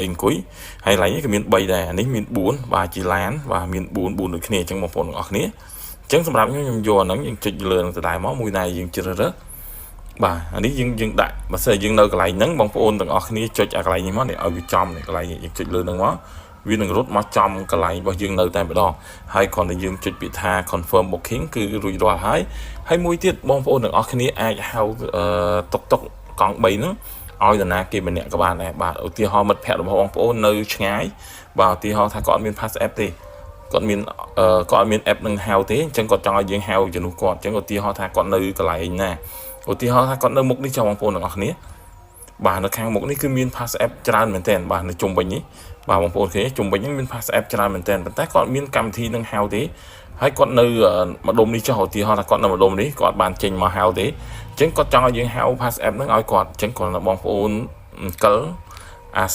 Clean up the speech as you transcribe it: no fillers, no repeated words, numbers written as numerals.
អង្គុយហើយកន្លែងនេះក៏មាន3ដែរអានេះមាន4បាទជាឡានបាទមាន4 4ដូចគ្នាអញ្ចឹងបងប្អូនទាំងអស់គ្នាអញ្ចឹងសម្រាប់ខ្ញុំខ្ញុំយកអាហ្នឹងយើងចុចលើនឹងដដែលមកមួយណាយើងជ្រើសរើសបាទអានេះយើងយើងដាក់បើសិនយើងនៅកន្លែងហ្នឹងបងប្អូនទាំងអស់គ្នាចុចអាកន្លែងនេះមកនេះឲ្យវាចំនេះកន្លែងនេះយើងចុចលើហ្នឹងមកវានឹងរត់មកចំកន្លែងរបស់យើងនៅតែម្ដងហើយគ្រាន់តែយើងចុចពាក្យថា confirm booking គឺរួចរាល់ហើយហើយមួយទៀតបងប្អូនទាំងអស់គ្នាអាចហៅតុកតុកកង់3ហ្នឹងឲ្យនរណាគេម្នាក់ក៏បានដែរបាទឧទាហរណ៍មិត្តភ័ក្តិរបស់បងប្អូននៅឆ្ងាយបាទឧទាហរណ៍ថាគាត់អត់មាន pass app ទេគាត់មានគាត់អត់មាន app នឹងហៅទេអញ្ចឹងគាត់ចង់ឲ្យយើងហៅជំនួសគាត់អញ្ចឹងឧទាហរណ៍ថាគាត់នៅកន្លែងណាឧទាហរណ៍ថាគាត់នៅមុខនេះចុះបងប្អូនទាំងអស់គ្នាបាទនៅខាងមុខនេះគឺមាន pass app ច្រើនមែនទែនបាទនៅជុំវិញនេះបាទបងប្អូនឃើញជុំវិញហ្នឹងមាន pass app ច្រើនមែនទែនប៉ុន្តែគាត់មានកម្មវិធីនឹងហៅទេហើយគាត់នៅម្ដុំនេះចុះឧទាហរណ៍ថាគាត់នៅម្ដុំនេះគាត់បានចេញមកហៅទេអញ្ចឹងគាត់ចង់ឲ្យយើងហៅ pass app ហ្នឹងឲ្យគាត់អញ្ចឹងគ្រាន់តែបងប្អូនអង្គិលអា